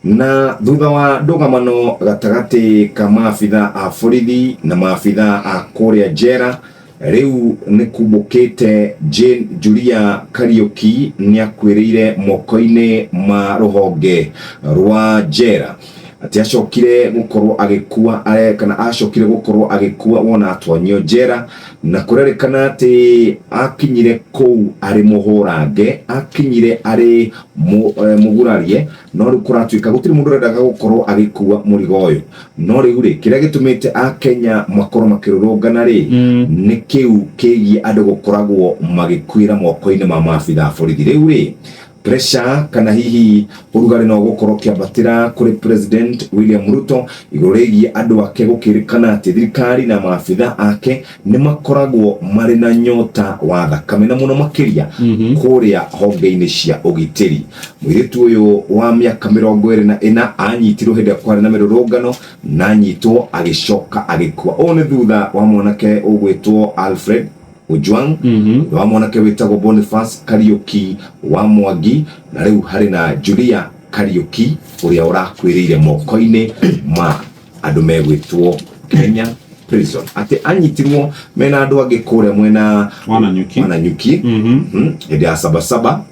Na thutha wa ndũgamano gatagatĩ ka maabitha a borithi na maabitha a kũrĩa njera, rĩu nĩ kumbũkĩte Jane Julia Kariũki nĩ akuĩrĩire moko-inĩ ma rũhonge rwa njera. Atĩ acokire gũkorwo agĩkua kana acokire gũkorwo agĩkua wona atonyio njera, na kũrerĩkana atĩ akinyire kũu arĩ mũhũrange, akinyire arĩ mũgurarie. No rĩu kũratuĩka gũtirĩ mũndũ ũrendaga gũkorwo agĩkua mũrigo ũyũ. No rĩu rĩ, kĩrĩa gĩtũmĩte Akenya makorwo makĩrũrũngana rĩ, nĩ kĩu kĩgiĩ andũ gũkoragwo magĩkuĩra moko-inĩ ma maabitha a borithi. Rĩu rĩ, pressure kana hihi ũrugarĩ no ũgũkorwo ũkĩambatĩra kũrĩ President William Ruto igũrũ rĩgiĩ andũ ake gũkĩrĩkana atĩ thirikari na maabitha ake nĩ makoragwo marĩ na nyota wa thakame na mũno makĩria kũrĩa honge-inĩ cia ũgitĩri. Mũirĩtu ũyũ wa mĩaka 24 anyitirwo hĩndĩ ĩrĩa kwarĩ na mĩrũrũngano na anyitwo agĩcoka agĩkua. Ũũ nĩ thutha wa mwanake ũgwĩtwo Alfred Ojwang, thutha wa mwanake wĩtagwo Boniface Kariũki wa Mwangi, na rĩu harĩ na Julia Kariũki ũrĩa ũrakuĩrĩire moko-inĩ ma andũ megwĩtwo Kenya Prison. Atĩ anyitirwo mena andũ angĩ kũrĩa mwena wa Nanyuki. Wa Nanyuki. Hĩndĩ ya Sabasaba,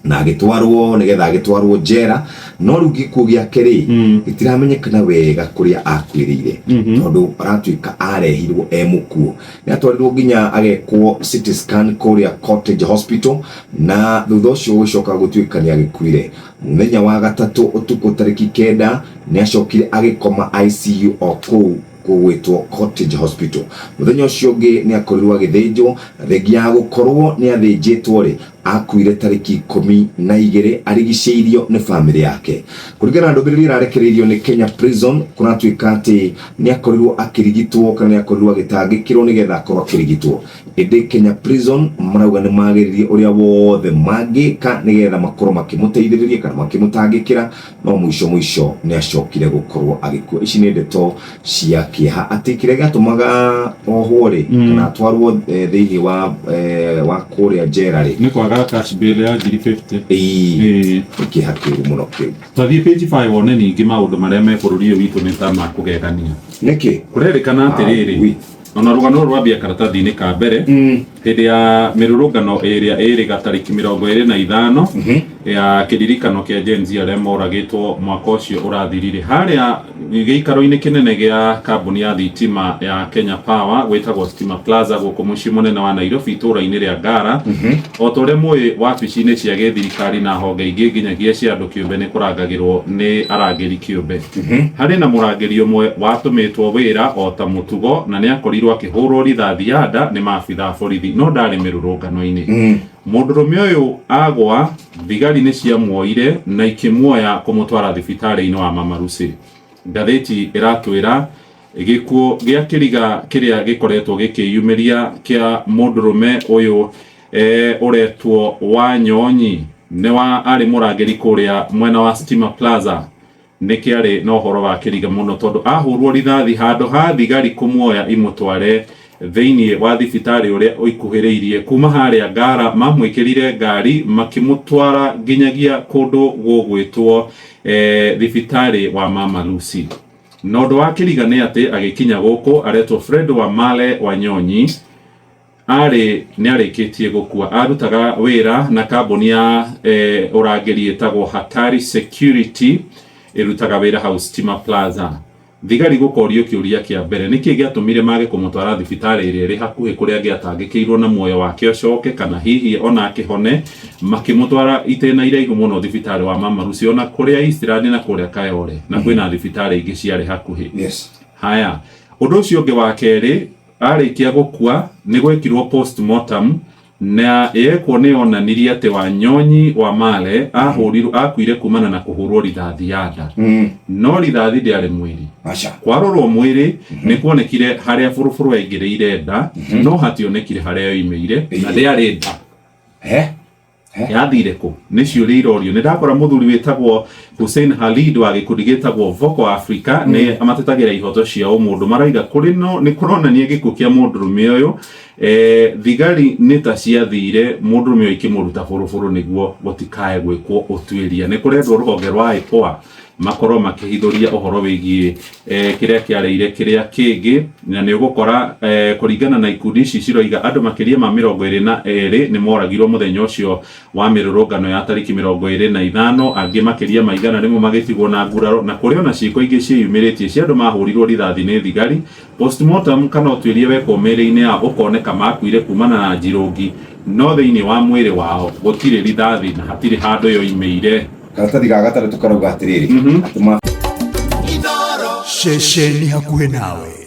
na agĩtwarwo nĩgetha agĩtwarwo njera, no rĩu gĩkuũ gĩake rĩ, gĩtiramenyekana wega kũrĩa akuĩrĩire, tondũ aratuĩka arehirwo e mũkuũ. Nĩ atwarirwo nginya agekwo CT scan kũrĩa Cottage Hospital, na thutha ũcio gũcoka gũtuĩka nĩ agĩkuire. Mũthenya wa gatatũ ũtukũ tarĩki 9 nĩ acokire agĩkoma ICU o kũu gũgwĩtwo Cottage Hospital. Mũthenya ũcio ũngĩ nĩ akorirwo agĩthĩnjwo, na thengia ya gũkorwo nĩ athĩnjĩtwo rĩ, akuire tarĩki 12 arigicĩirio nĩ bamĩrĩ yake. Kũringana na ndũmĩrĩri ĩrarekereirio nĩ Kenya Prison, kũratuĩka atĩ nĩ akorirwo akĩrigitwo kana nĩ akorirwo agĩtangĩkĩrwo nĩgetha akorwo akĩrigitwo. Ĩndĩ Kenya Prison marauga nĩ mageririe ũrĩa wothe mangĩka nĩgetha makorwo makĩmũteithĩrĩria kana makĩmũtangĩkĩra, no mũico mũico nĩ acokire gũkorwo agĩkua. Ici nĩ ndeto cia kĩeha atĩ kĩrĩa gĩatũmaga ohwo rĩ, kana atwarwo thĩinĩ wa kũrĩa njera rĩ, nĩ kwaga cash bail ya ngiri 50. Ĩĩ. Nĩ kĩeha kĩũru mũno kĩu. Twathiĩ page 5 wone ningĩ maũndũ marĩa me bũrũri ũyũ witũ nĩ ta ma kũgegania. Nĩkĩ? Kũrerĩkana atĩrĩrĩ, ona rũgano rũrũ rwambia karatathi-inĩ ka mbere, hĩndĩ ya mĩrũrũngano ĩrĩa ĩrĩ gatarĩki 25 ya kĩririkano kĩa Gen Z arĩa moragĩtwo mwaka ũcio ũrathirire, harĩa gĩikaro-inĩ kĩnene gĩa kambuni ya thitima ya Kenya Power gwĩtagwo Stima Plaza gũkũ mũciĩ mũnene wa Nairobi itũũra-inĩ rĩa Ngara. O ta ũrĩa mũĩ, wabici-inĩ cia gĩthirikari na honge ingĩ nginyagia cia andũ kĩũmbe nĩ kũrangagĩrwo nĩ arangĩri kĩũmbe. Harĩ na mũrangĩri ũmwe watũmĩtwo wĩra o ta mũtugo na nĩ akorirwo akĩhũrwo rithathi ya nda nĩ maabitha a borithi no ndarĩ mĩrũrũngano-inĩ. Mũndũrũme ũyũ agwa, thigari nĩ ciamuoire na ikĩmuoya kũmũtwara thibitarĩ-inĩ wa Mama Lucy. Ngathĩti ĩratwĩra gĩkuũ gĩa kĩriga kĩrĩa gĩkoretwo gĩkĩyumĩria kĩa mũndũrũme ũyũ ũretwo Wanyonyi nĩ wa arĩ mũrangĩri kũrĩa mwena wa Stima Plaza nĩ kĩarĩ na ũhoro wa kĩriga mũno tondũ ahũrwo rithathi handũ ha thigari kũmuoya imũtware thĩinĩ wa thibitarĩ ũrĩa ũikuhĩrĩirie kuma harĩa Ngara, mamwĩkĩrire ngari makĩmũtwara nginyagia kũndũ gũgwĩtwo thibitarĩ wa Mama Lucy. Na ũndũ wa kĩriga nĩ atĩ agĩkinya gũkũ aretwo Fred Wamale Wanyonyi arĩ nĩ arĩkĩtie gũkua. Arutaga wĩra na kambuni ya ũrangĩri ĩtagwo Hatari Security ĩrutaga wĩra hau Stima Plaza. Thigari gũkorio kĩũria kĩa mbere nĩkĩ gĩatũmire mage kũmũtwara thibitarĩ ĩrĩa ĩrĩ hakuhĩ kũrĩa angĩatangĩkĩirwo na muoyo wake ũcoke kana hihi ona akĩhone, makĩmũtwara itĩna iraihu mũno thibitarĩ wa Mama Lucy ona kũrĩa Eastland na kũrĩa Kayole na kwĩna thibitarĩ ingĩ ciarĩ hakuhĩ. Haya, ũndũ ũcio ũngĩ wa kerĩ, arĩkia gũkua nĩ gwekirwo postmortem na yekwo nĩ yonanirie atĩ Wanyonyi wa Male ahũrirwo, akuire kumana na kũhũrwo rithathi ya nda. No rithathi ndĩarĩ mwĩrĩ. Aca. Kwarorwo mwĩrĩ nĩ kuonekire harĩa bũrũbũrũ yaingĩrĩire nda, no hationekire harĩa yoimĩire na ndĩarĩ nda. He? Yathire kũ? Nĩ ciũria irorio. Nĩ ndakora mũthuri wĩtagwo Hussein Khalid wa gĩkundi gĩtagwo Vocal Africa nĩ amatetagĩra ihoto cia ũmũndũ, maraiga kũrĩ no nĩ kũronania gĩkuũ kĩa mũndũrũme ũyũ, thigari nĩ ta ciathire mũndũrũme ũyũ ikĩmũruta bũrũbũrũ nĩguo gũtikae gwĩkwo ũtuĩria. Nĩ kũrendwo rũhonge rwa IPOA Makorwo makĩhithũria ũhoro wĩgiĩ eh, kĩrĩa kĩarĩire kĩrĩa kĩngĩ na nĩ ũgũkora eh, kũringana na ikundi ici ciroiga andũ makĩria ma 22 nĩ moragirwo mũthenya ũcio wa mĩrũrũngano ya tarĩki 25, angĩ makĩria ma 100 magĩtigwo na nguraro, na kũrĩ ona ciĩko ingĩ ciĩyumĩrĩtie cia andũ mahũrirwo rithathi nĩ thigari. Postmortem kana ũtuĩria wekwo mĩĩrĩ-inĩ yao ũkoneka makuire kumana na njirũngi, no thĩinĩ wa mwĩrĩ wao gũtirĩ rithathi na hatirĩ handũ yoimĩire. Karatathi ga gatandatũ karauga atĩrĩrĩ, atĩ ma Ceceni hakuhĩ nawe.